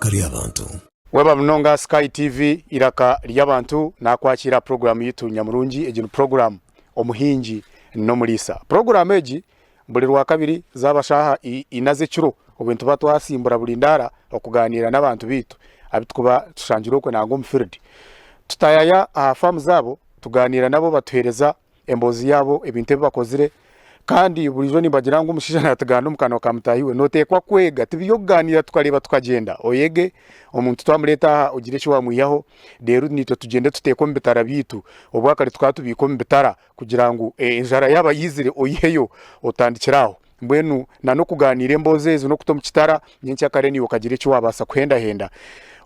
Eiraka ry'abantu. Weba munonga Sky TV Eiraka ry'abantu nakwakira puroguramu yitu nyamurungi egi ni puroguramu omuhingi n'omuriisa. Puroguramu egi buri rwakabiri zaaba shaaha ina z'ekiro obwe nituba twasimbura buri ndaara okuganiira n'abantu beitu abu tukuba tushangire okwe nangwa omu field. Tutayaya aha faamu zaabo tuganiira nabo batuhereza emboozi yaabo, ebintu ebi bakozire, kandi buriijo nimbagira ngu omushaija naatugamba omu kanwa ka mutaahi we, nooteekwa kwega, ti by'okugaaniira tukareeba tukagyenda, oyege, omuntu twamureeta aha ogire eki waamwihaho, reero naitwe tugyende tuteeke omu bitara byaitu, obwakare tukaba tubiika omu bitara kugira ngu enjara yaaba yaizire oiheyo otandikire aho. Mbwenu na n'okugaaniira emboozi ezo n'okuta omu kitara, nyenkyakare naiwe okagira eki waabaasa kuhendahenda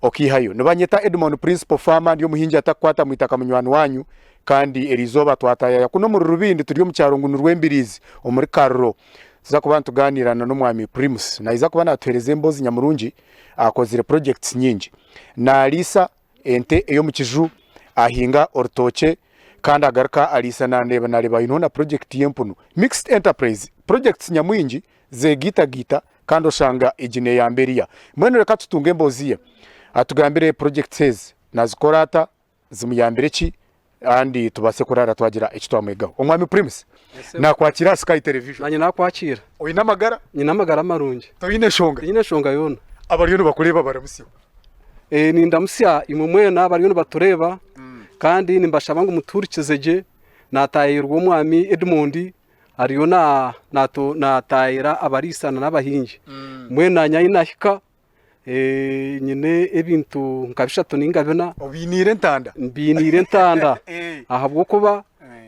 okaihayo. Nibanyeta Edmond Principal Farmer, ndi omuhingi atakukwata mu itaka munywani waanyu, kandi eriizooba twataayaaya kunu omuri Rubindi turi omu kyaro ngu ni Rwembiriizi omuri Karuro. Tuza kuba nitugaaniira na n'omwami Primus. Naija kuba naatuheereza emboozi nyamurungi, akozire projects nyingi. Naariisa ente ey'omu kiju, ahinga orutookye kandi agaruka ariisa naareeba naareeba aineho na project y'empunu. Mixed enterprise, projects nyamwingi zeegaitagaita kandi oshanga egi neeyamba eriya. Mbwenu reka tutunge emboozi ye atugambire projects ezi naazikora ata, zimuyambire ki kandi tubaase kuraara twagira eki twamwegaho. Omwami Primus, naakwakiira aha Sky Television. Naanye naakwakiira. Oine amagara? Nyine amagara marungi. Toine nshonga? Tinyine nshonga yoona. Abariyo nibakureeba baramutsya? Nindamutsya imwe mwena abariyo nibatureeba kandi nimbashaba ngu mutuhurikize gye. Naataahirwa omwami Edmund ariyo naataahira abariisa n'abahingi. Mbwenu naanye ahi naahika nyine ebintu nka bishatu nainga bina. Obiiniire entanda? Mbiiniire entanda ahabw'okuba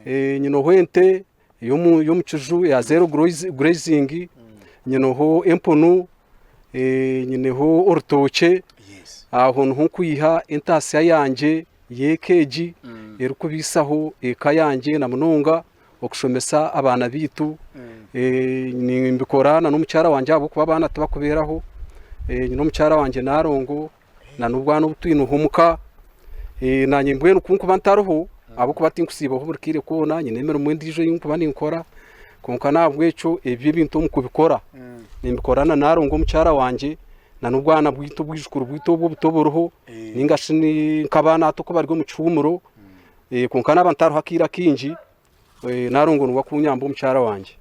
nyineho ente ey'omu kiju eya zero grazing, nyineho empunu, nyineho orutookye, aho niho nkwiha entaasya yangye y'eka egi erikubaisaho eka yangye na munonga okushomesa abaana baitu. Nimbikora na n'omukyara wangye ahabw'okuba abaana tibakubeeraho, nyine omukyara wangye Nalongo na n'obwana obu twineho omuka. Naanye mbwenu ku nkuba ntariho ahabw'okuba tinkusiibaho buri kaire koona nyine emirimo endiijo ei nkuba ninkora kwonka n'ahabw'ekyo ebyo ebintu omu kubikora nimbikora na Nalongo omukyara wangye na n'obwana bwaitu obwijukuru bwaitu obu obuto oburiho nainga shi nk'abaana hati oku bari omu kihuumuro kwonka naaba ntariho akaire akaingi Nalongo niwe arikunyamba omukyara wangye.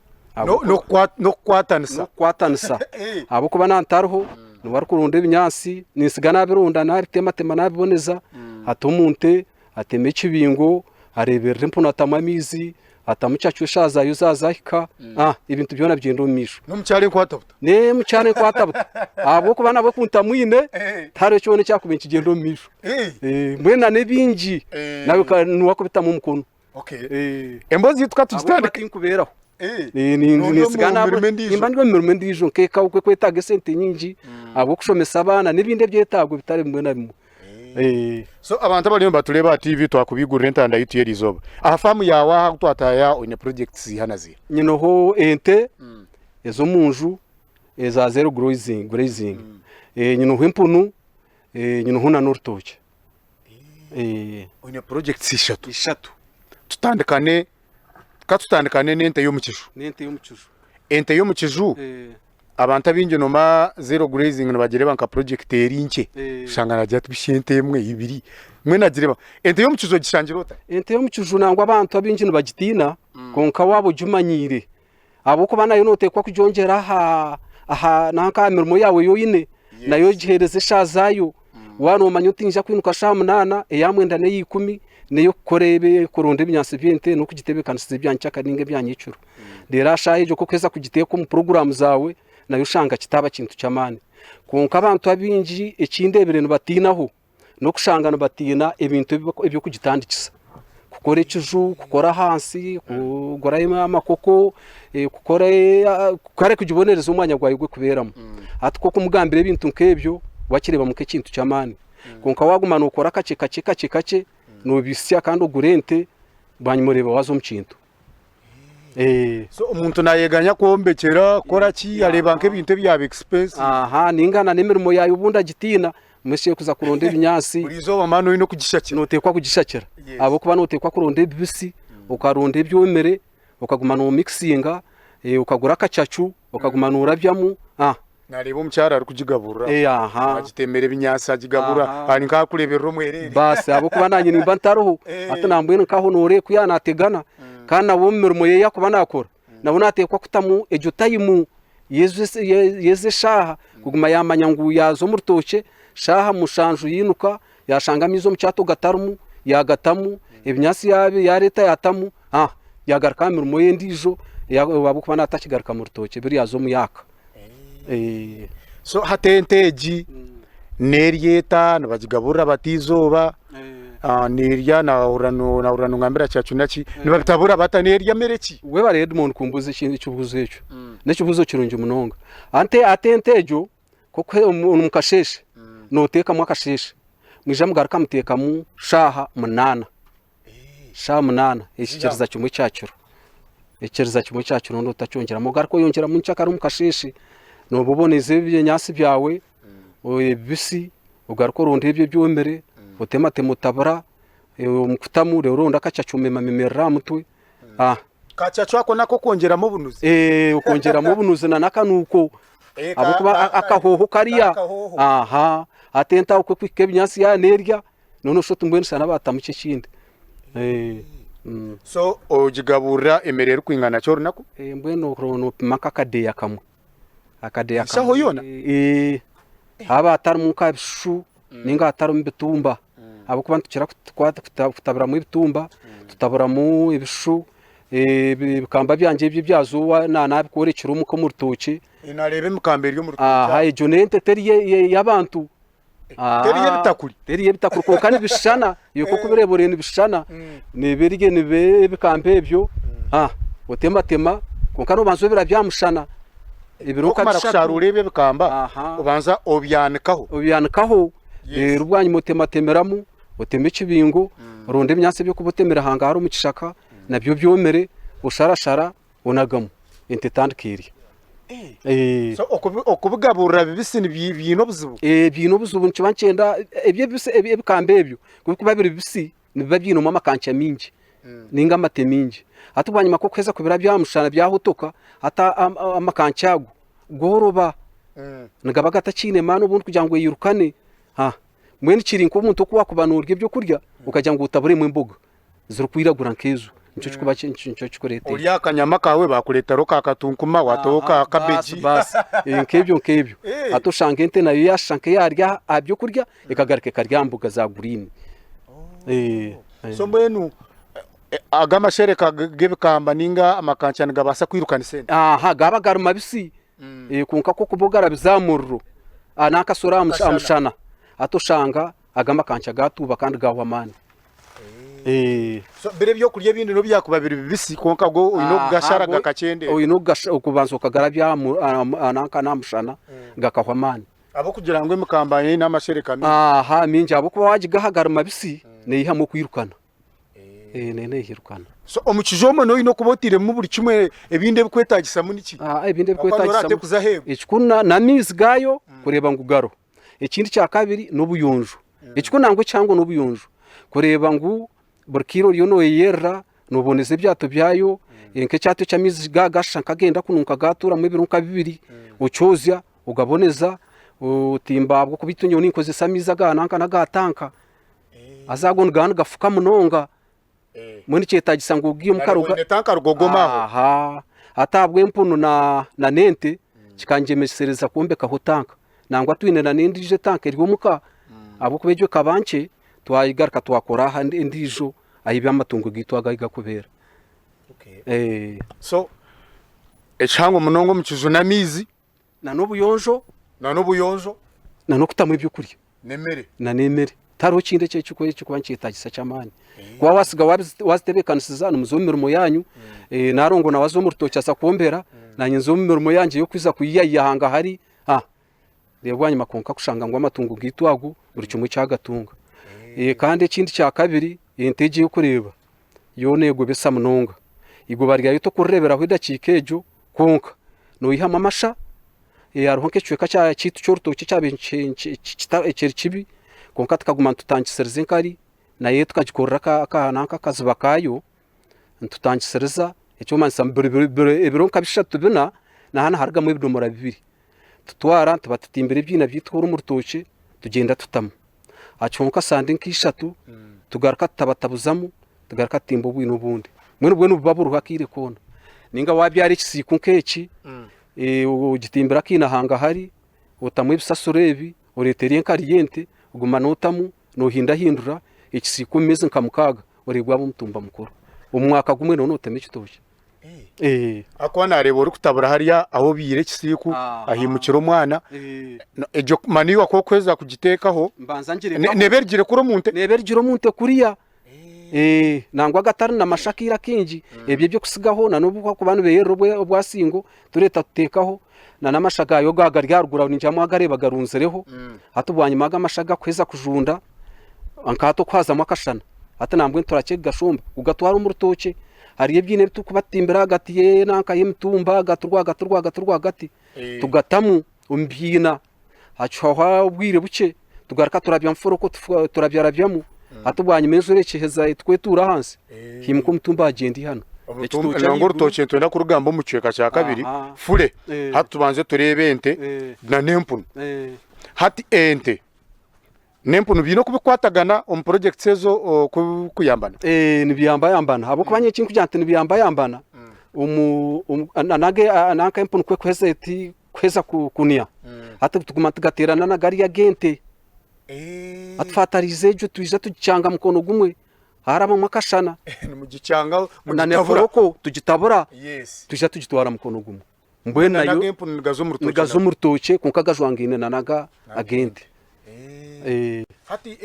N'okukwatanisa. N'okukwatanisa ahabw'okuba naaba ntariho niwe arikuronda ebinyaatsi, nintsiga naabironda naabitematema naabiboneza, ata omu nte, atema ekibingo, areeberera empunu atamu amaizi, atamu cacwa eshaaha zaayo zaaba zaahika, ebintu byona bigyenda omu maisho. N'omukyara enkwata buta. N'omukyara enkwata buta ahabw'okuba nabwe ku ntamwine tihariho kyona ekyakubaire nikigyenda omu maisho. Mbwenu na n'ebingi nawe niwe arikubitamu omukono. Emboozi yaitu ka tugitandike. Tinkubeeraho. Nimba ndi omu mirimo endiijo nk'eka okwo ekwetaaga esente nyingi ahabw'okushomesa abaana n'ebindi ebyetaago bitari bimwe na bimwe. So abantu abariyo nibatureeba aha TV twakubigurira entanda yaitu y'eriizooba. Aha faamu yaawe aha ahu twataaha oine projects ziiha na ziiha? Nyineho ente ez'omu nju eza zero grazing, nyineho empunu, nyineho n'orutookye. Oine projects ishatu. Ishatu. Tutandikane, ka tutandikane n'ente y'omu kiju. N'ente y'omu kiju. Ente y'omu kiju, abantu abaingi nooma zero grazing nibagireeba nka project eri nkye. Oshanga naagira ati busha ente emwe, ibiri, mbwenu agireeba. Ente y'omu kiju ogishangire ota? Ente y'omu kiju nangwa abantu abaingi nibagitiina, kwonka waaba ogimanyiire, Ahabw'okuba nayo nooteekwa kugyongyera aha aha nanka aha mirimo yaawe ei oine, nayo ogiheereze eshaaha zaayo. Waaba noomanya oti niinyija kwimuka shaaha munaana, eya mwenda n'eya ikumi n'ey'okukora ebi kuronda ebinyaatsi by'ente n'okugitebeekanisiza ebya nkyakare nainga ebya nyekiro. Reero aha shaaha egyo ku orikuheza kugiteeka omu puroguraamu zaawe, nayo oshanga kitaaba kintu ky'amaani. Kwonka abantu abaingi eki ndeebire nibatiinaho, n'okushanga nibatiina ebintu eby'okugitandikisa, kukora ekiju, kukora ahansi, kugura amakoko, kukora kare kugibonereza omwanya gwayo gw'okubeeramu. Hati ku orikumugambira ebintu nk'ebyo we akireebamu nk'ekintu ky'amaani. Kwonka waaguma nookora kakye kakye kakye kakye, noobisya kandi ogura ente, bwanyima oreeba waaza omu kintu. So omuntu nayeganya kwombekyera kukora ki areeba nk'ebintu ebyaba expensive. Aha ninga na n'emirimo yaayo obundi agitiina mbwenu kuza kuronda ebinyaatsi. Buri izooba mani oine okugishakira. Noteekwa kugishakira ahabw'okuba noteekwa kuronda ebibisi, okaronda ebyomire, okaguma nomikisinga, okagura akacacu, okaguma norabyamu. Nareeba omukyara arikugigaburira. Eh, aha. Agitemera ebinyaatsi agigaburira Aha. ari nk'akureeberera omwereere. Baasi ahabw'okuba naanye nimba ntariho Eh. hati nambwenu nkaho nooreeba ku yaanategana kandi nawe omu mirimo ye ei arikuba naakora nawe naateekwa kutamu egyo tayimu y'ezo y'ezo eshaaha kuguma yaamanya ngu yaaza omu rutookye shaaha mushanju yainuka yaashanga amaizi omu kyato gatarimu yaagatamu ebinyaatsi yaareeta yaatamu yaagaruka aha mirimo ye endiijo ahabw'okuba naaba atakigaruka mu rutookye biri yaaza omu yaaka. So hati ente egi nerya eta nibagigaburira bata eizooba nerya nahurira nongambira kyacu naki nibabitabura bata nerya mere ki? Webare Edmond kumbuuza ekibuuzo ekyo n'ekibuuzo kirungi munonga. Hati ente egyo nk'oku omu kasheeshe nooteekamu akasheeshe mwija mugaruka muteekamu shaaha munaana. Shaaha munaana ekikiriza kimwe kya kiro, ekikiriza kimwe kya kiro otakyongyeramu ogaruke oyongyeramu nkyakare omu kasheeshe nooba oboneize ebinyaatsi byawe ebibisi ogaruke oronde ebyo ebyomire otemateme otabura omu kutamu reero oronde akacaca omemamemerere aha mutwe. Kacacu ako nako okongyeramu obunuzi? Okongyeramu obunuzi na n'akanuuko ahabw'okuba akahooho kariya hati ente aho ku erikuhika ebinyaatsi yaaba nerya Noneho osha oti mbwenu shana baatamu ki ekindi. So ogigaburira emere erikwingana ki orunaku? Mbwenu noopima nk'akadeeya kamwe. Akadeeya Enshaho yoona? Haaba hatarimu nka bishushu ninga hatarimu bitumba ahabw'okuba nitukira kutaburamu ebitumba, tutaburamu ebishushu, ebikamba byangye ebi ebyazowa naabikworekire omuka omu rutookye. Naareeba emikamba eri omu rutookye. Egyo n'ente teri ey'abantu. Teri y'ebitakuri. Teri y'ebitakuri kwonka nibishushana iwe ku orikubireeba oreeba nibishushana nibirye niba ebikamba ebyo otematema kwonka nobanza obirabya aha mushana ebiro nka Okumara bishatu. kusharuura ebyo ebikamba obanza obyanikaho. Obyanikaho reero bwanyima otematemeramu otema ekibingo oronda ebinyaatsi eby'okuba otemire hangahari omu kishaka nabyo byomire osharashara onagamu ente etandika erya. So okubigaburira bibisi biine obuzibu? Biine obuzibu nikiba nikyenda ebyo ebibisi ebikamba ebyo ku birikuba biri bibisi nibiba biinemu amakankya maingi ninga amate maingi. Hati bwanyima ku orikuheza kubirabya aha mushana byahotoka hati amakankya ago gooroba nigaba gatakiine maani obundi kugira ngu eyirukane. Mbwenu kiri nk'omuntu oku waakuba noorya ebyokurya okagira ngu otaburemu emboga. zirikwiragura nk'ezo nikyo kikuba nikyo kikureeta Ori akanyama kaawe bakureeteraho ka katunkuma wataho ka cabbage. Baasi nk'ebyo nk'ebyo. Hati oshanga ente nayo yashusha nk'eyarya aha byokurya ekagaruka ekarya aha mboga za green. So mbwenu aga amashereka g'ebikamba ninga amakanca nigabaasa kwirukanisa ente? Aha gaba gari mabisi kwonka ku orikuba ogarabize aha muriro n'akasoro aha mushana hati oshanga aga amakanca gatuuba kandi gahwa amaani. So biri ebyokurya ebindi n'obu byakuba biri bibisi kwonka go oine okugashara gakakyendeera. Oine okubanza okagarabya nanka n'aha mushana gakahwa amaani. Ahabw'okugira ngu emikamba eine amashereka maingi. Aha mingi ahabw'okuba wagigaha gari mabisi neyihamu okwirukana. Neyo neyirukana. So omu kiju omwo noine okuba otairemu buri kimwe ebindi ebikwetagisamu niki? Ebindi ebikwetagisamu ekikuru n'amaizi gaayo kureeba ngu gariho. Ekindi kya kabiri n'obuyonjo. Ekikuru nangwa ekihango n'obuyonjo kureeba ngu buri kaire oriyo nooyeyerera, nooboneza ebyato byayo, nk'ekyato eky'amaizi gaashusha nk'agenda kununka gaatuuramu ebiro nka bibiri, okyozya, ogaboneza, otimba ahabw'okuba itwe nyowe ninkozesa amaizi aga nanka n'aga tanka, haza ago nigaba nigafuka munonga. Mbwenu kyetagisa ngu ogiye omuka Nari oine tanka rugogoma aho. Aha. Hati ahabw'empunu na na n'ente kikangyemesereza kwombekaho tanka. Nangwa twine na n'endiijo etanka eri omuka ahabw'okuba egyo ekaba nkye twayigaruka twakora aha endiijo ahu eby'amatungo gaitu aga ahu garikubeera. Okay. So ekihango munonga omu kiju n'amaizi. Na n'obuyonjo. Na n'obuyonjo. Na n'okutamu ebyokurya. N'emere. Na n'emere. Tihariho kindi ekirikuba nikyetaagisa ky'amaani. Kuba waasiga waazitebeekanisiza nimuza omu mirimo yaanyu, Nalongo nawe aza omu rutookye aza kwombera, naanye nza omu mirimo yangye y'okwija kuyiyayiya hangahari, reero bwanyima kwonka kushanga ngu amatungo gaitu ago buri kimwe kyagatunga. Kandi ekindi kya kabiri, ente egi ey'okureeba yoona egobesa munonga. Eigoba ryayo torikureeberaho edakiika egyo kwonka noihamu amasha, hariho nk'ekicweka kyaitu ky'orutookye ekyabaire kiri kibi kwonka tukaguma nitutangisiriza enkari nayo tukagikorera akaziba kaayo nitutangisiriza ekirikumanyisa ebiro nka bishatu bina nahanu niharugamu ebidomora bibiri. Tutwara tuba tutimbire ebiina byaitu omu rutookye tugyenda tutamu. Hacwaho nka sande nka ishatu tugaruka tutabatabuzamu tugaruka tutimba obwina obundi. Mbwenu bwena buba buriho akaire koona. Ninga wabyara ekisiiko nk'eki ogitimbire akaina hangahari otamu ebisasiro ebi oreetera enkari y'ente oguma nootamu noohindahindura ekisiiko omu meezi nka mukaaga oreeba gwaba omutumba mukuru. Omu mwaka gumwe nooba nootema ekitookye. Ahakuba naareeba orikutabura hariya ahu obiire ekisiiku ahaimukire omwana, egyo manure ku orikuheza kugiteekaho neeba erugire kuri omu nte? Neeba erugire omu nte kuriya. Nangwa gatari na masha akaire akaingi, ebyo eby'okutsigaho na n'obu bakuba nibeyerera obwasingo tureeta tuteekaho na n'amasha gaayo gari aharuguru aho ningira mwagareeba garunzireho, hati bwanyima ago amasha gakuheza kujunda nka hati oku haazamu akashana hati nambwenu turakye kugashomba kugatwara omu rutookye. Hariyo ebiina ebi turikuba tutimbire ahagati y'enanka y'emitumba ahagati rwagati rwagati rwagati tugatamu omu biina hacwaho obwire bukye tugaruka turabyamu foroko turabyarabyamu hati bwanyima enjura ekiheza etwetuura ahansi haimuka omutumba hagyenda eihano. Ekitookye Nangwa orutookye nitwenda kurugamba omu kicweka kya kabiri fure hati tubanze tureebe ente n'empunu. Hati ente n'empunu biine oku bikukwatagana omu projects ezo kuyambana? Nibiyambayambana ahabw'okuba nyowe ekinkugira nti nibiyambayambana nanka empunu ku ekuheza eti kuheza kunia hati tuguma tugateerana na gariya ag'ente hati twatariize egyo twija tugikyanga mukono gumwe harabamu akashana Nimugikyanga na mugitabura. foroko tugitabura Yes. twija tugitwara mukono gumwe mbwenu Na nayo n'ag'empunu nigaza omu rutookye nigaza nago. omu rutookye kwonka gajwangaine na naga ag'ente. Hati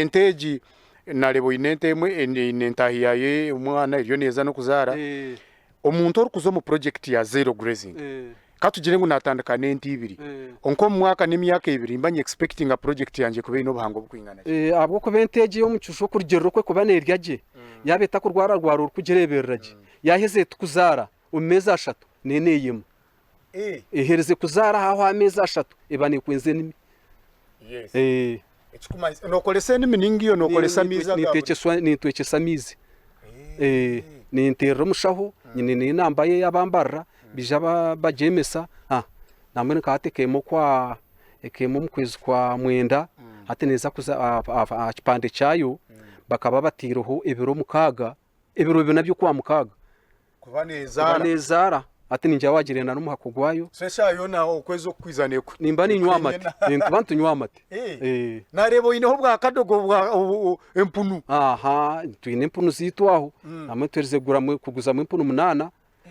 ente egi nareeba oine ente emwe eine entaahi yaayo omwana eriyo neeza n'okuzaara. Omuntu orikuza omu purojekiti ya zero grazing ka tugire ngu naatandika n'ente ibiri, nk'omu mwaka n'emyaka ebiri nimba ni expectinga purojekiti yangye kuba eine obuhango burikwingana ki? Ahabw'okuba ente egi ey'omu kiju okurugiirira oku erikuba neerya gye, yaaba etakurwararwara orikugireeberera gye, yaaheza eti kuzaara omu meezi ashatu neena eyema. Eheerize kuzaara hahwaho ameezi ashatu eba neekwenza enimi. Nookoresa enimi nainga iwe nookoresa amaizi aga buri? Nintwekyesa amaizi. Ninteerera omushaho, nyine n'enamba ye ei abambarira, baija bagyemesa. Nambwenu nka hati ekeema okwa ekeema omu kwezi kwa mwenda, hati neeza kuza aha kipande kyayo, bakaba bataireho ebiro mukaaga, ebiro bina by'okwa mukaaga. Kuba neezaara. Kuba neezaara. Hati ningira waagira na n'omuhako gwayo. So eshaaha yoona okwezi oku kwija neeku. Nimba niinywa amate. Nituba nitunywa amate. Naareeba oineho bwa kadogo bwa empunu. Aha, twine empunu zaitu aho. Hamwe tuherize kuguzamu empunu munaana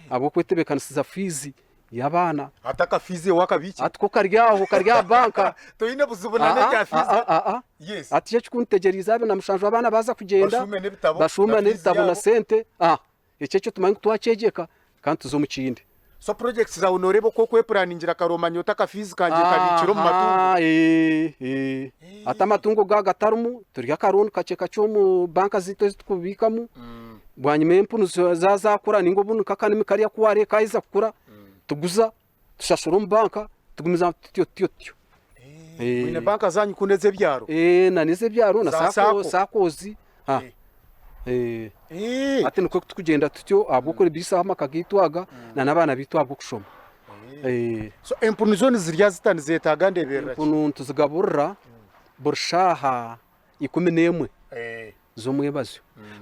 ahabw'okwetebeekanisiza fiizi y'abaana. Hati akafiizi wakabiikire? Hati ko kari aho, kari aha banka. Toine buzibu na n'ekya fiizi? Yes. Hati ekikuntegyereize 27 abaana baaza kugyenda, Bashuume n'ebitabo bashuume na fiizi n'ebitabo na yaabo. sente. Ekyo ekyo tumanye ngu twakyegyeka kandi tuze omu kindi. So projects zaawe nooreeba oku okwepuraningira kare omanya oti akafiizi kangye nkabiikire omu matungo? Aha, ee, ee. Hati amatungo ga gatarimu, turi akarooni kakye kakye omu banka zaitu ezi turikubiikamu. Bwanyima empunu za zaakura nainga obundi nk'akanimi kariya ku waareeba kaaheza kukura, tuguza, tushashura omu banka, tugumizamu tutyo tutyo tutyo. Mwine banka zanyu kunu ez'ebyaro? Ee, na n'ez'ebyaro na Za sako, sacco? sakozi. Hati nikwo turikugyenda tutyo ahabw'okubiisaho amaka gaitu aga na n'abaana baitu ahabw'okushoma. So empunu zo nizirya zita nizetaaga ndeeberera ki? Empunu nituzigaburira buri shaaha 11 z'omwebazyo.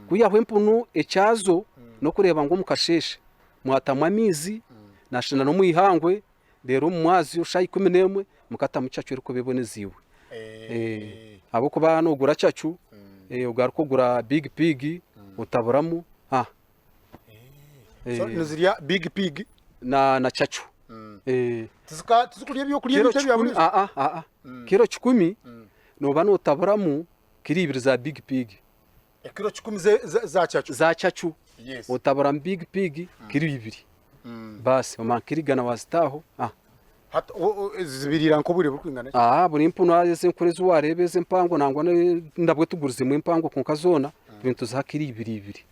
Kwihaho empunu ekyazo n'okureeba ngu omu kasheeshe mwatamu amaizi na n'omu ihangwe reero omu mwazyo shaaha 11 mukatamu cacu erikuba eboneziibwe. Ahabw'okuba noogura cacu ogaruka ogura big pig otaburamu. So nizirya big pig? Na cacu. Tizikurya ebyokurya ebintu ebya buriijo? Kiro kikumi nooba nootaburamu kiro ibiri za big pig. Ekiro kikumi za cacu? Za cacu. Otaburamu big pig kiro ibiri. Baasi omara nk'eigana igana waazita aho. Hati zibiriira nk'obwire burikwingana ki? Buri mpunu ezi enkuru ezi waareeba ezi empango nangwa nabwo tugurizemu empango kwonka zoona tube nituziha kiro ibiri ibiri.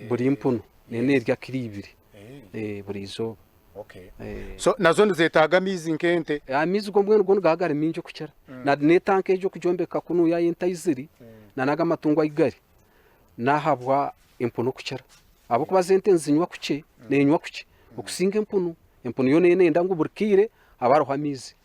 Buri mpunu neerya kiro ibiri buri izooba. So nazo nizetaaga amaizi nk'ente? Amaizi go mbwenu go nigaba gari maingi okukira. Na n'etanka egyo okugyombeka kunuya ahu ente ahu ziri na n'ago amatungo ahu gari n'ahabwa empunu okukira. Ahabw'okuba zo ente nizinywa kukye, nenywa kukye okusinga empunu. Empunu yo neyo neyenda ngu buri kaire. Haba hariho amaizi.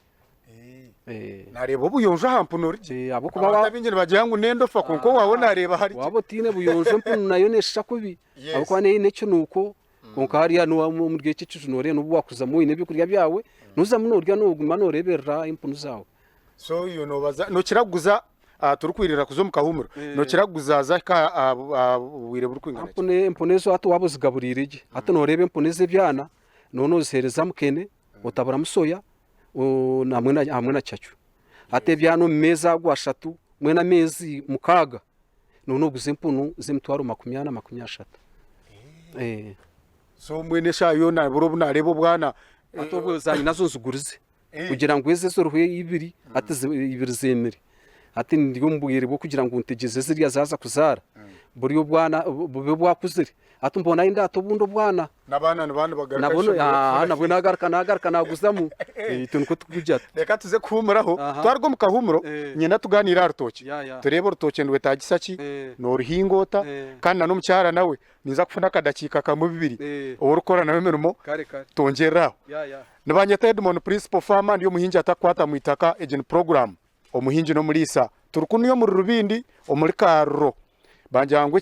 Nareeba obuyonjo aha mpunu origye. Ahabw'okuba Abantu abaingi nibagira ngu n'endofa kwonka owaawe nareeba hari gye. Waaba otaine buyonjo empunu nayo neeshusha kubi ahabw'okuba neyo eine ekinuuko kwonka hariya omuri eki ekiju nooreeba n'obu waakuzamu oine ebyokurya byawe noozamu noorya nooguma nooreeberera empunu zaawe. So iwe noobaza nookira kuguza turikwirira kuza omu kahuumuro nookira kuguza zahika aha bwire burikwingana ki? Empunu ezo hati waaba ozigaburiire gye hati nooreeba empunu ez'ebyana nooba nooziheereza mukene otaburamu soya hamwe na cacwe. Hati ebyana omu meezi ago ashatu mbwenu ameezi mukaaga nooba nooguza empunu z'emitwaro 40, 30. So mbwenu eshaaha yoona buri obu naareeba obwana. Hati obwo zanye nazo nzigurize kugira ngu ezi eziriho ibiri hati ibiri zeemire. Hati ndi omu bwire bw'okugira ngu ntegyeze ziriya zaaza kuzaara buri obwana bube bwakuzire. Hati mbona ahi ndaata obundi obwana. N'abaana nibaba nibagaruka Nabwo aha ishomero aha kufuna nabwo fees. nagaruka nagaruka naguzamu itwe nikwo turikugira. Reka tuze kuhuumuraho. Aha. Twaruga omu kahuumuro, nyenda tugaaniire aha rutookye. Ya, ya. Tureebe orutookye nirwetaagisa ki, nooruhinga ota, kandi na n'omukyara nawe ninza kufuna akadakiika kamwe bubiri ou orikukora nawe emirimo, Kare kare. twongyerere aho. Ya, ya. Nibanyeta Edmond Principal Farmer ndi omuhingi atakukwata mu itaka, egi ni puroguraamu Omuhingi n'Omuriisa. Turi kunuya omuri Rubindi omuri Kaaruro bangira ngu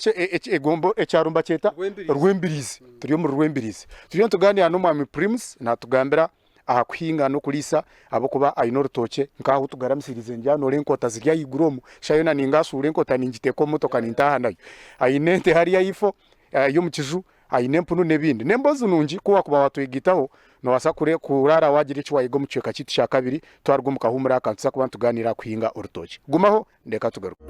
ekyaro nibakyeta Rwembirizi, turi omuri Rwembirizi. Turiyo nitugaaniira n'omwami Primus naatugambira aha kuhinga n'okuriisa ahabw'okuba aine orutookye nk'ahu tugaramisiriize ngira noreeba enkota ziri ahaiguru omu, shaaha yoona ningasuura enkota ningiteeka omu motoka nintaaha nayo. Aine ente hariya ahaifo ey'omu kiju Aine empunu n'ebindi. N'emboozi nungi ku waakuba waatwegaitaho, noobaasa kuraara waagira eki waayega omu kicweka kyaitu kya kabiri twaruga omu kahuumuro aka nituza kuba nitugaaniira aha kuhinga orutookye. Gumaho, reka tugaruke.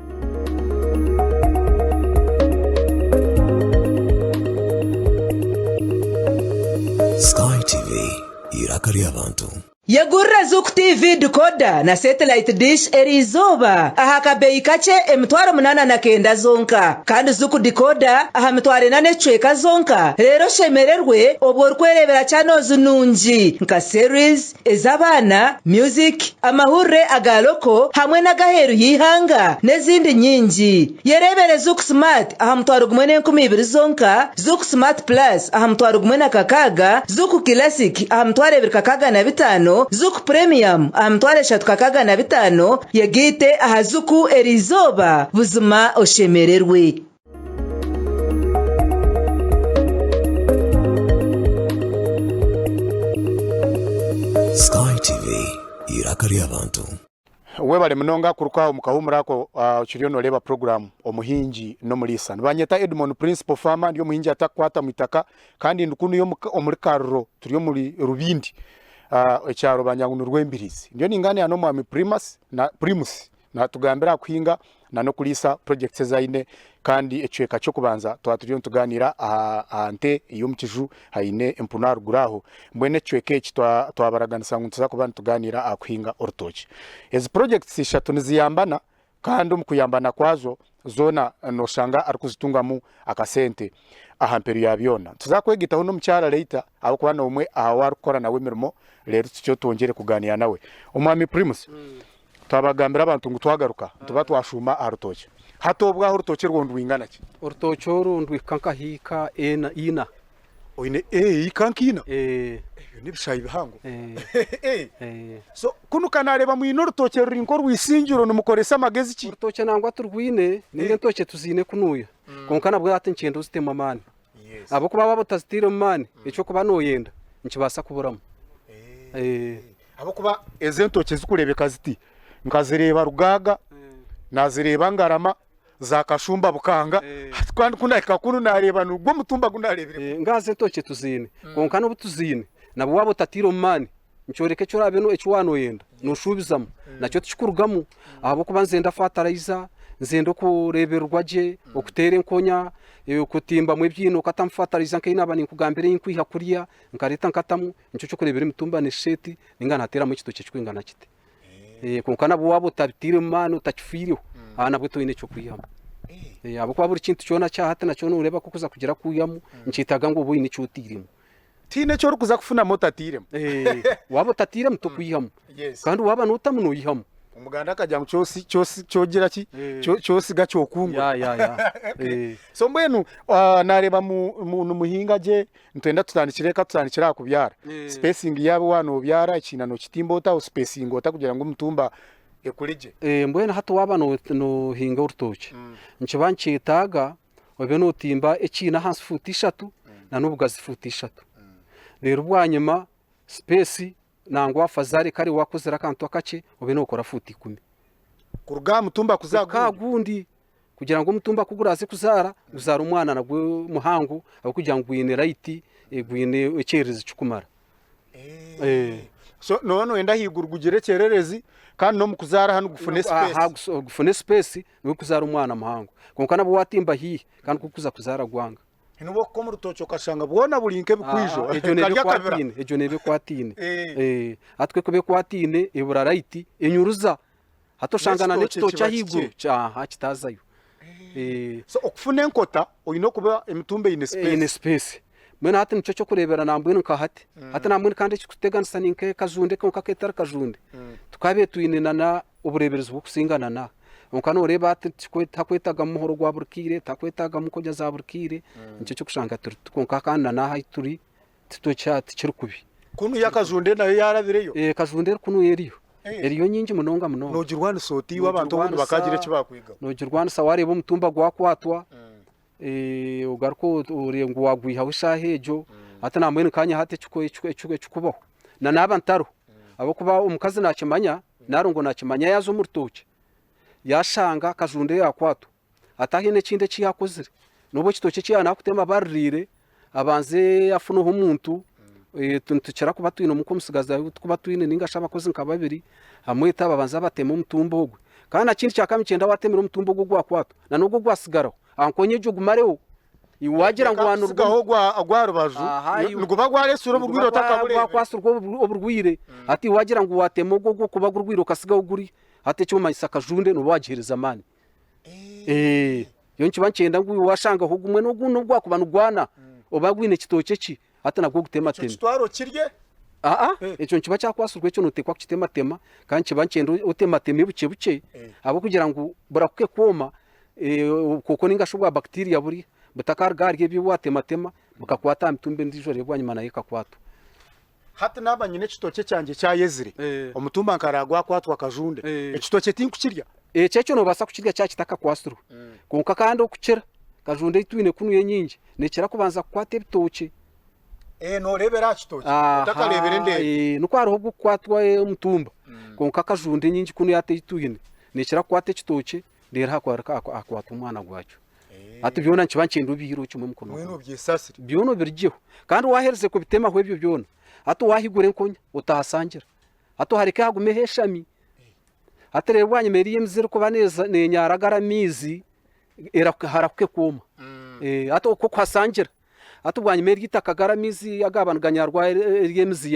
Sky TV, eiraka ry'abantu. Yegurira Zuku TV decoder na satellite dish eriizooba aha kabeeyi kakye 8900 zonka. Kandi Zuku decoder aha 4000 n'ekicweka zonka reero oshemererwe obwo orikwereebera channels nungi nka series, ez'abaana, music, amahurire aga local hamwe n'agaheeru y'eihanga n'ezindi nyingi. Yereebere Zuku Smart aha 10,000 zonka, Zuku Smart Plus aha 16,000, Zuku Classic aha 2,065, Zuku Premium aha 3,065, yegaite aha Zuku eriizooba buzima oshemererwe. Sky TV, eiraka ry'abantu. Webale munonga kuruka omu kahuumuro ako okiriyo noreeba puroguraamu Omuhingi n'Omuriisa. Nibanyeta Edmond Principal Farmer, ndi omuhingi atakukwata mu itaka kandi ndi kunuya omuri Karuro turi omuri Rubindi ekyaro bangira ngu ni Rwembirizi. Ndiyo ningaaniira n'omwami Primus na Primus natugambira aha kuhinga na n'okuriisa projects ezi aine kandi ekicweka ky'okubanza twaba turiyo nitugaaniira aha nte ey'omu kiju haine empunu aharuguru aho. Mbwenu ekicweka eki twabaraganisa ngu nituza kuba nitugaaniira aha kuhinga orutookye. Ezi projects ishatu niziyambana kandi omu kuyambana kwazo zoona nooshanga arikuzitungamu akasente aha mperu ya byona. Nituza kwegitaho n'omukyara Leita ahabw'okuba n'omwe aha ou arikukora nawe emirimo reero tutyo twongyere kugaaniira nawe. Omwami Primus, Twabagambira abantu ngu twagaruka nituba twashuuma aha rutookye. Hati obwo aho orutookye rwo nirwingana ki? Orutookye oru nirwihika nka hiika ena, ina. Oine eeka nka ina? Ee. Ebyo n'ebishaayi bihango. Ee. Ee. So kunu ka naareeba mwine orutookye ruri nk'orwisingiro nimukoresa magezi ki? Orutookye nangwa turwine, nainga entookye tuziine kunuuya. Kwonka nabwo hati nikyenda ozitemu amaani. Ahabw'okuba waaba otazitairemu maani, eki orikuba nooyenda nikibaasa kuburamu. Ee. Ahabw'okuba ezi entookye zikureebeka ziti, nkazireeba Rugaaga, naazireeba Ngarama, za Kashumba Bukanga, hati kandi ku naahika kunu naareeba nigwo omutumba gu naareebire. Ngaazi entookye tuziine, kwonka n'obu tuziine, nabwo waaba otatairemu maani, nikyoreka eki oraabe eki waaba nooyenda nooshuubizamu nakyo tikikurugamu ahabw'okuba nzenda fatarayiza, nzenda okureebererwa gye, okuteera enkonya, okutimbamu ebiina okatamu fatarayiza nk'ei naaba ninkugambira ei nkwiha kuriya nkareeta nkatamu, nikyo ky'okureebera emitumba neeshusha eti nainga naateeramu ekitookye kirikwingana kiti. Kwonka nabwo waaba otabitairemu maani otakifiireho, aho nabwo toine eky'okwihamu. Ahabw'okuba buri kintu kyona kya hati nakyo nooreeba ku orikuza kugira kwihamu nikyetaaga ngu obe oine eki otairemu. Tihaine eki orikuza kufunamu otatairemu. Waaba otatairemu tokwihamu kandi waaba nootamu noihamu. Omuganda akagira ngu kyosi kyosi kyogira ki Eh. Kyo- kyosiga kyokungura. Ya ya ya. Eh. So mbwenu ah, nareeba mu- mu- nimuhinga gye nitwenda tutandikire ka tutandikire aha kubyara. Eh. Spacing yaaba waaba nobyara ekiina nokitimba ota ospacinga ota kugira ngu emitumba ekure gye. Eh, mbwenu hati waaba no- nohinga orutookye nikiba nikyetaaga obe nootimba ekiina ahansi fuuti ishatu na n'obugazi fuuti ishatu. Reero bwanyima space nangwa fazare kare waakozire akantu akakye obe nookora fuuti ikumi. Kuruga aha mutumba kuza aha Kuhika aha gundi. gundi kugira ngu omutumba ku guraaze kuzaara guzaare omwana nagwo muhango ahabw'okugira ngu gwine rayiti gwine ekyererezi kirikumara. So nooba nooyenda ahaiguru gugire ekyererezi kandi n'omu kuzaara hanu gufune Aha, space. gufune space nibwo kuzaara omwana muhango. Kwonka nabwo waatimba haihi kandi ku orikuza kuzaara gwanga. N'obu orikuka omu rutookye okashanga bwona buri nk'ebikwijo Aha, egyo neeba kari akabira. ekwataine, egyo neeba ekwataine. Eh. Eh, hati ku erikuba ekwataine ebura rayiti enyuruza. Hati oshanga na N'ekitookye n'ekitookye kiba ahaiguru kikye. aha kitaazayo. Eh. So okufuna enkota oine okuba emitumba eine eine space. space. Mbwenu hati nikyo ky'okureebera nambwenu nka hati. Hati nambwenu kandi ekikuteganisa ni nk'akajunde konka aketari kajunde. Tukabaire twine na na obureeberezi bw'okusingana na. Kwonka nooreeba hati tihakwetagamu muhoro gwa buri kaire, tihakwetagamu nkonya za buri kaire, nikyo ky'okushanga turi kwonka kandi na n'aha ahi turi tikiri kubi. Kunu yo akajunde nayo yarabireyo? Eh, kajunde eri kunu eriyo. Eh. Eriyo nyingi munonga munonga. Noogirwanisa ota iwe abantu obundi bakaagira eki baakwigaho? Noogirwanisa waareeba omutumba gwakwatwa, ogaruke oreebe ngu waagwihaho eshaaha egyo, hati nambwenu nkaanye hati ekikubaho, na naaba ntariho, ahabw'okuba omukazi naakimanya, Narongo naakimanya yaaza omu rutookye yaashanga akajunde yaakwatwa ati haine ekindi eki yaakozire n'obu ekitookye eki yaaba naakutema baririire abanze afuneho omuntu nitukira kuba twine nk'omutsigazi ahu turikuba twine nainga shi abakozi nka babiri amwete babanze bateme omutumba ogwe kandi ekindi kyakabiri nikyenda waatemire omutumba ogwo ogwakwatwa na n'ogwo ogwatsigaraho ahankoonyi egyo ogumareho iwe waagira ngu Kusigaho ogwa rubaju niguba gwaresire oburwaire otakabureebire. Gwakwasirwe oburwaire hati iwe waagira ngu waatema ogwo ogw'okuba gurwaire okasigaho guri hati ekyomanyisa akajunde nooba waagiheereza amaani. Nyowe nikiba nikyenda ngu iwe waashangaho gumwe n'ogundi n'obu gwakuba nigwana oba gwine ekitookye ki hati nagwo ogitemateme. Ekyo kitware okirye? Aa ekyo nikiba kyakwasirwe ekyo nooteekwa kukitematema kandi nikiba nikyenda otemateme bukye bukye ahabw'okugira ngu burahuke kwoma obukooko ninga shi obwa bacteria buri butakaruga ahari ebi watematema bukakwata aha mitumba endiijo reero bwanyima nayo ekakwatwa. Hati naaba nyine ekitookye kyangye kyayezire, omutumba nkaraba gwakwatwa akajunde, ekitookye tinkukirya? Ekyo ekyo noobaasa kukirya kyaba kitakakwasirwe. Kwonka kandi okukira, kajunde ei twine kunu yo enyingi, neekira kubanza kukwata ebitookye. Nooreebera aha kitookye otakareebire endeebe. Nikwo hariho ogurikukwatwa omutumba, kwonka kajunde enyingi kunu hati ei twine, neekira kukwata ekitookye reero hakwatwa omwana gwakyo. Hati byona nikiba nikyenda obiihireho kimwe omukono Mbwenu gumwe. obyesasire. Byona obirugyeho. Kandi waaherize kubitemaho ebyo byona, hati waahigura enkonya otahasangira. Hati ohareke hagume heeshami. Hati reero bwanyima eriyo emizi erikuba neeza neenyaragara amaizi, erahuka harahuke kwoma. Hati okwo kuhasangira. Hati bwanyima eryo itaka gari amaizi agaaba niganyarwa eryo emizi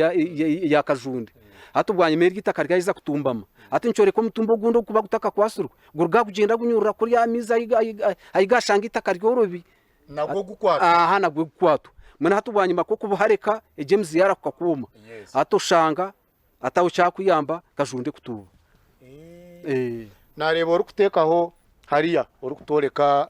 ya kajunde. Hati bwanyima eryo itaka ryaheza kutumbama, hati nikyoreka omutumba ogundi ogurikuba gutakakwasirwe guruga gugyenda gunyurura kuriya amaizi ahi gashanga eitaka ryorobi. Nagwo gukwatwa. Aha nagwo gukwatwa. Mbwenu hati bwanyima kw'okubuhareka egyo emizi yarahuka kwoma, hati oshanga hataho kyakuyamba kajunde kutuuba. Nareeba orikuteekaho hariya orikutworeka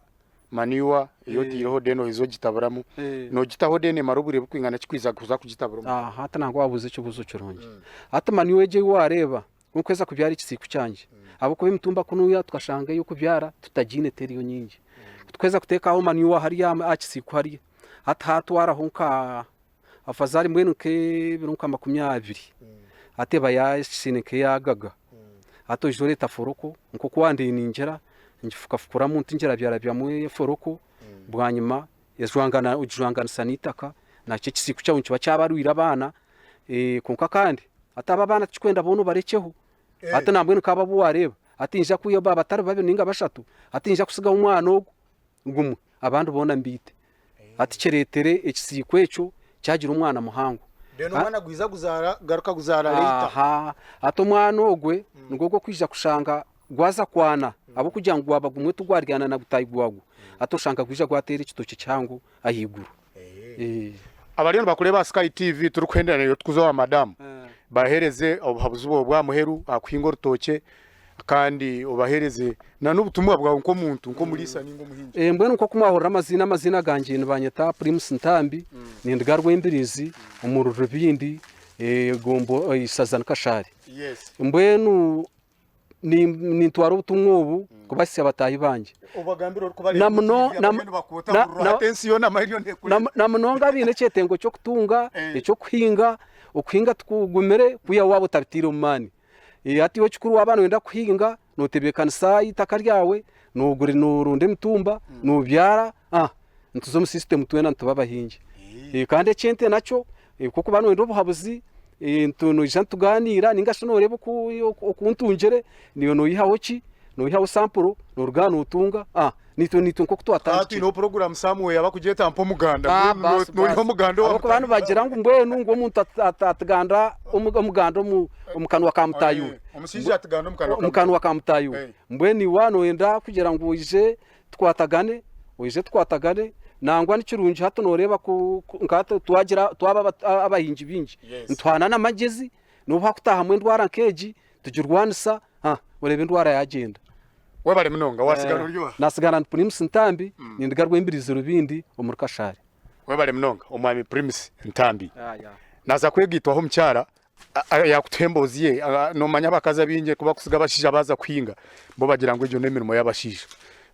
manure ei otaireho then oheza ogitaburamu, nogitaho then emara obwire burikwingana ki kwija kuza kugitabura omu Aha hati nangwa wabuuza ekibuuzo kirungi. Hati manure egyo ei wareeba ku nkuheza kubyara ekisiiku kyangye ahabw'okuba emitumba kunuya tukashanga ey'okubyara tutagiine teriyo nyingi. Ku tukuheza kuteekaho manure hariya aha kisiiku hariya, hati hatwaraho nka Afazari mbwenu nk'ebiro nka 20 hati eba yasine nk'eyagaga hati oija oreeta foroko nk'oku wandiiningira ngifukafukuramu nti ngirabyarabyamu eforoko bwanyima ejwangana ogijwanganisa n'eitaka nakyo ekisiiku kyawe nikiba kyabarwire abaana kwonka kandi hati abo abaana tikikwenda boona obarekyeho hati nambwenu nk'abo abu waareeba hati niinyija kwihaho baaba batari babiri nainga bashatu hati niinyija kutsigaho omwana ogwo gumwe abandi boona mbaite. Hati kireetere ekisiiko ekyo kyagira omwana muhango. Then omwana gwija guzaara garuka guzaara later. Aha, hati omwana ogwe nigwo gw'okwija kushanga gwaza kwana ahabw'okugira ngu gwaba gumwe tigwaryana na gutaahi gwagwo, hati oshanga gwija gwateera ekitookye kihango ahaiguru. Abariyo nibakureeba aha Sky TV turikuhendera naiwe tukuza owa madamu, baheereze obuhabuzi bwawe bw'aha muheru aha kuhinga orutookye. Kandi obaheereze na n'obutumwa bwawe nk'omuntu, nk'omuriisa nainga omuhingi. Mbwenu nk'oku mwahurira amaziina, amaziina gangye nibanyeta Primus Ntambi, ninduga Rwembirizi omuri Rubindi, eisaza ni Kashari. Mbwenu nintwara obutumwa obu kubahitsya bataahi bangye. Na munonga abaine ekyetengo ky'okutunga, eky'okuhinga, okuhinga tikugumire kwihaho waaba otabiteire omu maani. Hati iwe ekikuru waaba nooyenda kuhinga, nootebeekanisa eitaka ryawe, nooronda emitumba, noobyara, nituza omu sisitemu twena nituba abahingi. Kandi eky'ente nakyo, ku orikuba nooyenda obuhabuzi, noija nitugaaniira nainga shi nooreeba oku ntungire, naiwe noihaho ki, noihaho sampuro, nooruga aha nootunga, naitwe nk'oku twatandikire. Hati twineho puroguraamu somewhere bakugyeta mpa omuganda, mbwenu noiha omuganda owa Ahabw'okuba nibagira ngu mbwenu ngu omuntu atiganda omuganda omu kanwa ka mutaahi we. Omushaija atiganda omu kanwa ka mutaahi we. Mbwenu iwe waaba nooyenda kugira ngu oije tukwatagane, oije tukwatagane, nangwa ni kirungi hati nooreeba ku nka hati twagira twaba abahingi baingi, nituhaanana amagyezi, n'obu hakutaahamu endwara nk'egi, tugirwanisa, oreeba endwara yaagyenda. Webare munonga, wasigara ori oha? Nasigara ndi Primus Ntambi, ninduga Rwembirizi Rubindi omuri Kashari. Webare munonga omwami Primus Ntambi. Naza kwegaitwaho omukyara yakutuha emboozi ye. Nomanya abakazi abaingi ku bakusiga abashaija baaza kuhinga, bo bagira ngu egyo n'emirimo y'abashaija.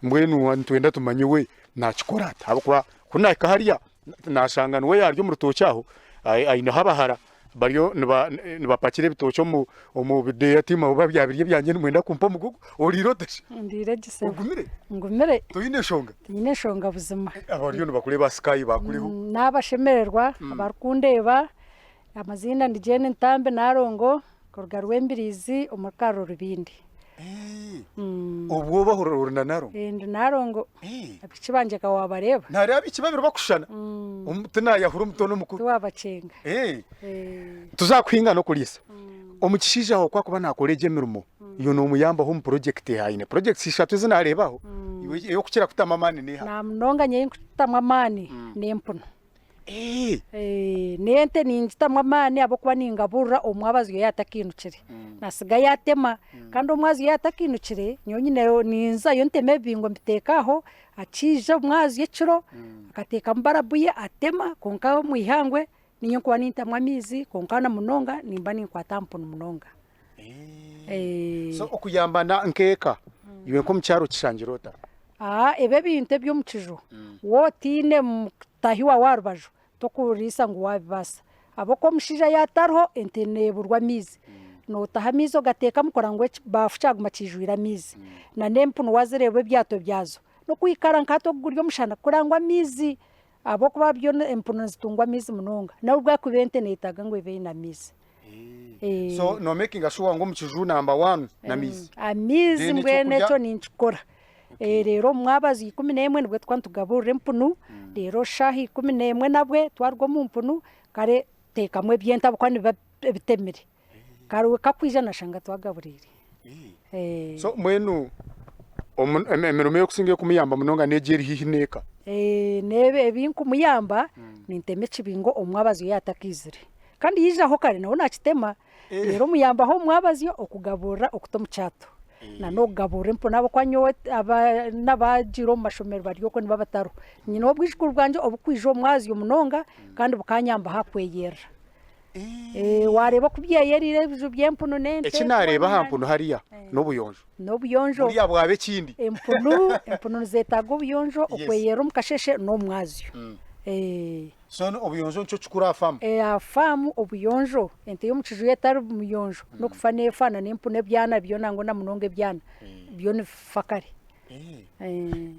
Mbwenu nitwenda tumanye we nakikora ata ahabw'okuba ku nahika hariya nashanga niwe yaarya omu rutookye aho aineho abahara bariyo nibapakira ebitookye omu bideeya tiimwe oba byabirya ebyangye nimwenda kumpa omugugu. Oriire ota shi? Ndiire gye sebo. Ogumire? Ngumire. Toine nshonga? Tinyine nshonga buzima. Abariyo nibakureeba aha Sky bakuriho? Nabashemererwa abarikundeeba. Amaziina ni Jane Ntambi Nalongo kuruga Rwembirizi omuri Karro Rubindi. Obwo oba ori na Nalongo? Ndi Nalongo. Abaishiki bangye ka waabareeba. Naareeba abaishiki babiri bakushushana, tinaayahura omuto n'omukuru. Tiwaabakyenga. Tuza kuhinga n'okuriisa. Omu kishaija aho ku akuba naakora egyo emirimo, iwe noomuyambaho omu purojekiti eha? Aine purojekiti ishatu ezi naareeba aho, iwe ey'okukira kutamu amaani n'eha? Namunonga nyowe ey'enkutamu amaani n'empunu. N'ente ningitamu amaani ahabw'okuba ningaburira omwabazyo yaaba atakiinukire. Nasiga yaatema kandi omwabazyo yaaba atakiinukire nyowe nyine ninzayo ntema ebibingo mbiteeka aho, akiija omwabazyo ekiro akateekamu barabu ye atema kwonka omu ihangwe niinye nkuba nintamu amaizi kwonka na munonga nimba ninkwata aha mpunu munonga. So okuyambana nk'eka iwe nk'omukyara okishangire ota? Ebi ebintu eby'omu kiju waaba otaine mutaahi waawe aha rubaju tokuriisa ngu waabibaasa ahabw'okuba omushaija yaaba atariho ente neeburwa amaizi. Nootaha amaizi ogateekamu kureba ngu ekibaafu kyaguma kiijwire amaizi. N'empunu waazireeba ebyato byazo n'okwikara nka hati ogu guri omushana kureba ngu amaizi ahabw'okuba byo empunu nizitungwa amaizi munonga n'obu bwakuba ente neetaaga ngu ebe eine amaizi. So no makinga sure ngu omu kiju namba one n'amaizi. Amaizi Then mbwenu ekyokurya? ekyo ninkikora. Reero omu mwabazyo 11 nibwo tukuba nitugaburira empunu, reero shaaha 11 nabwe twaruga omu mpunu kare tuteekamu eby'ente ahabw'okuba nibiba bitemire. Kare we kakwija nashanga twagaburiire. So mbwenu emirimo erikusinga ekumuyamba munonga n'egyo eri haihi n'eka? N'ebi ebinkumuyamba nintema ekibingo omwabazyo yaaba atakaizire. Kandi yaijaho kare nawe naakitema, reero omuyambaho omwabazyo okugaburira okuta omu kyato n'okugaburira empunu ahabw'okuba nyowe n'abaagiire omu mashomero bari okwo nibo abatariho. Nyine obwijukuru bwangye oburikwija omu mwabazyo munonga kandi bukanyamba aha kweyerera. Waareeba oku byeyeriire ebiju by'empunu n'ente. Eki naareeba aha mpunu hariya n'obuyonjo. N'obuyonjo. Buriya bwaba ekindi. Empunu, empunu nizeetaaga obuyonjo okweyerera omu kasheeshe n'omu mwazyo. So obuyonjo nikyo kikuru aha faamu? Aha faamu obuyonjo, ente y'omu kiju yo etari muyonjo n'okufa neefa na n'empunu ebyana byo nangwa na munonga ebyana byo nibifa kare.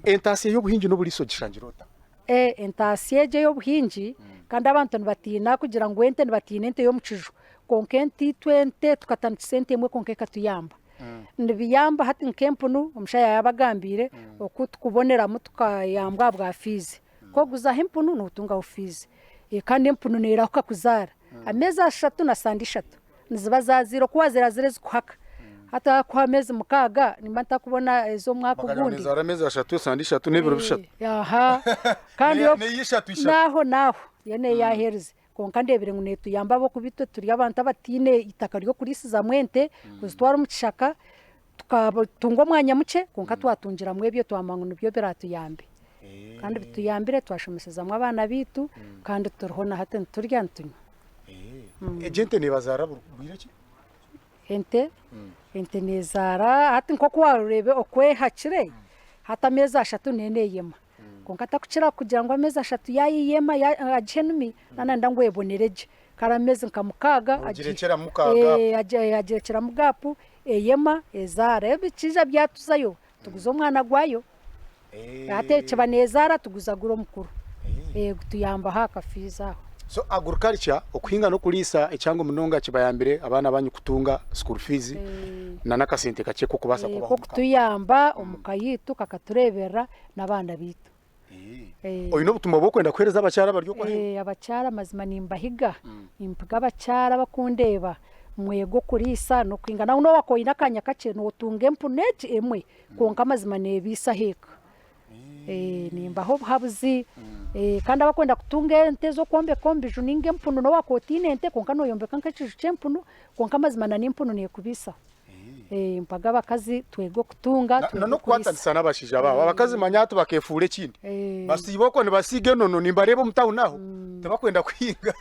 Entaasya y'obuhingi n'oburiisa ogishangire ota? Entaasya egyo ey'obuhingi kandi abantu nibatiina kugira ngu ente nibatiina ente y'omu kiju kwonka ente itwe ente tukatandikisa ente emwe kwonka ekatuyamba. Nibiyamba hati nk'empunu omushaija yaabagambiire oku tukuboneramu tukayambwa ahabwa fiizi. Ku oguzaho empunu nootungaho fiizi kandi empunu neerahuka kuzaara. Ameezi ashatu na sande ishatu niziba zaazaire oku waaziraazire zikuhaka. Hati waakuha ameezi mukaaga nimba ntakubona ez'omwaka Bakagira ngu ogundi. neezaara ameezi ashatu, esande ishatu n'ebiro bishatu. Aha kandi Neeya ishatu ishatu. N'aho n'aho yo neeyaheerize. Kwonka ndeebire ngu neetuyamba ahabw'okuba itwe turi abantu abataine itaka ry'okuriisizamu ente kuzitwara omu kishaka. Tukatunga omwanya mukye kwonka twatungiramu ebyo twamanya ngu nibyo biraatuyambe. Kandi bituyambire twashomesezamu abaana baitu kandi turiho na hati niturya nitunywa. Egyo ente neebazaara bwire ki? Ente, ente neezaara hati nk'oku waareeba oku ehakire hati ameezi ashatu neyo neeyema. Kwonka takukira kugira ngu ameezi ashatu yaayeyema agihe enumi naaba nayenda ngu ebonere gye. Kare ameezi nka mukaaga Ogirekyeramu ka gap. Agirekyeramu gap eyema ezaara. Ebikiija byatuzayo tuguza omwana gwayo. Hati ekiba nezaara tuguza guri omukuru. Gutuyambaho aha kafiizi aho. So agriculture okuhinga n'okuriisa ekihango munonga kibayambire abaana banyu kutunga school fees na n'akasente kakye k'okubaasa kubaho omuka. K'okutuyamba omuka yaitu kakatureeberera n'abaana baitu. Oine obutumwa obu orikwenda kuheereza abakyara abari okwo aheeru? Abakyara mazima nimbahiga, nimpiga abakyara abakundeeba mwege okuriisa n'okuhinga. Nawe noba oine akanya kakye notunga empunu egi emwe kwonka amazima neebiisaho eka. Nimbaha obuhabuzi kandi abakwenda kutunga ente ez'okwombeka omu biju ninga empunu nobu wakuba otiine ente kwonka noyombeka nk'ekiju ky'empunu kwonka amazima na n'empunu neekubiisaho. Mpaga abakazi twege okutunga Na twege na okuriisa. n'okukwatanisa n'abashaija baabo. Abakazi manya hati bakeefuura ekindi. Basiiba okwo nibasiiga enono nimbareeba omu tawuni aho tibakwenda kuhinga.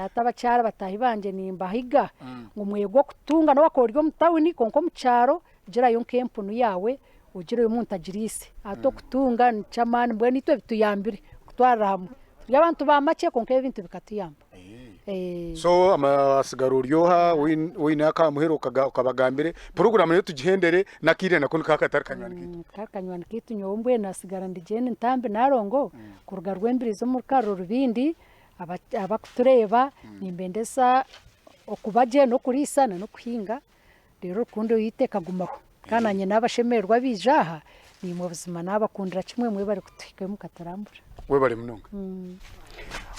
Hati abakyara bataahi bangye nimbahiga ngu mwege okutunga nobu wakuba ori omu tawuni kwonka omu kyaro girayo nk'empunu yaawe ogireyo omuntu agiriise. Hati okutunga niky'amaani mbwenu itwe bituyambire kutwarira hamwe. Turi abantu ba makye kwonka ebi ebintu bikatuyamba. So asigara ori oha oine aka muheru okabagambire puroguramu nayo tugihendere n'akaire nako nikaba katari kanywani kaitu. Katari kanywani kaitu nyowe mbwenu nasigara ndi Jane Ntambi Nalongo kuruga Rwembirizi omu Rukarara Orubindi abakutureeba nimbendeza okuba gye n'okuriisa n'okuhinga reero rukundo yaitu ekagumaho kandi naanye nabashemererwa abaija aha naimwe buzima nabakundira kimwe mwebare kutuhikayo mukaturambura. Webare munonga.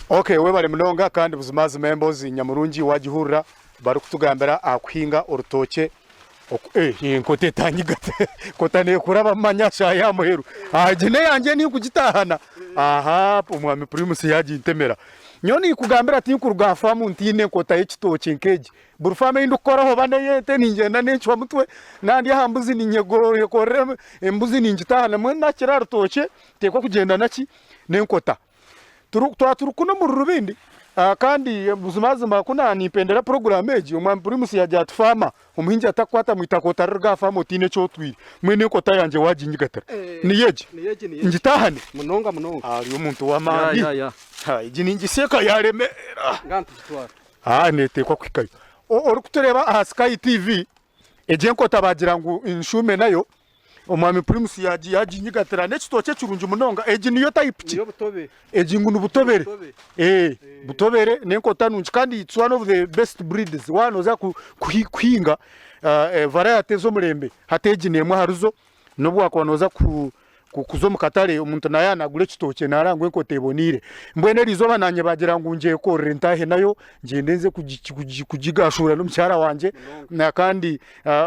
Okay, webare munonga kandi buzimazima emboozi nyamurungi wagihurira barikutugambira aha kuhinga orutookye oku eh enkota etanyigata enkota nekuraba manya shaaha ya muheru egi n'eyangye ninkugitahana aha omwami Primus yagintemera. Nyowe ninkugambira tinkuruga aha faamu ntiine enkota y'ekitookye nk'egi Buri faamu ei ndikukoraho oba n'ey'ente ningyenda nencwa mutwe, nandi aha mbuzi ninyekorera embuzi ningitahana mbwenu nakira aha rutookye nteekwa kugyenda naki n'enkota. Twaba turi kunu omuri Rubindi kandi buzimazima ku naaba nimpendera puroguraamu egi omwami Primus yaagira ati faama omuhingi atakukwata mu itaka otariruga aha faamu otaine eki otwire mbwenu enkota yangye waaginyigatira niyo egi ngitahane? Munonga munonga. Ori omuntu w'amaani egi ningisiika yaremeera. Haa neteekwa kuhikayo. Orikutureeba aha Sky TV, egyo enkota baagira ngu nshuume nayo, omwami Primus yaginyigatira n'ekitookye kirungi munonga. Egi niyo type ki? Niyo butobe. Egi ngu ni butobere. Ee, butobere n'enkota nungi kandi it's one of the best breeds. Waaba nooza kuhinga variety ez'omurembe, hati egi n'emwe aharizo. N'obu waakuba nooza kuza omu katare omuntu naaba naagura ekitookye naareeba ngu enkota eboneire. Mbwenu eri izooba naanye baagira ngu ngyekorere ntaahe nayo ngyende nze kugigashuura n'omukyara wangye kandi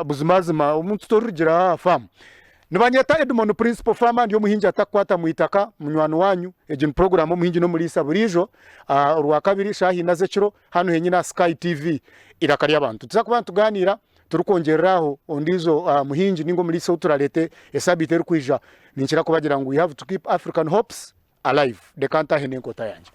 buzimazima omuntu torugira aha faamu. Nibanyeta Edmond Principal Farmer ndi omuhingi atakukwata mu itaka munywani waanyu. Egi ni puroguraamu Omuhingi n'Omuriisa buriijo Orwakabiri shaaha ina z'ekiro hanu henyine aha Sky TV Eiraka ry'Abantu. Nituza kuba nitugaaniira Turikwongyerera aho, ondiijo muhingi ninga omuriisa ou turareete esabiiti erikwija, ninkira kubagira ngu we have to keep African hopes alive. Reka ntaahe n'enkota yangye.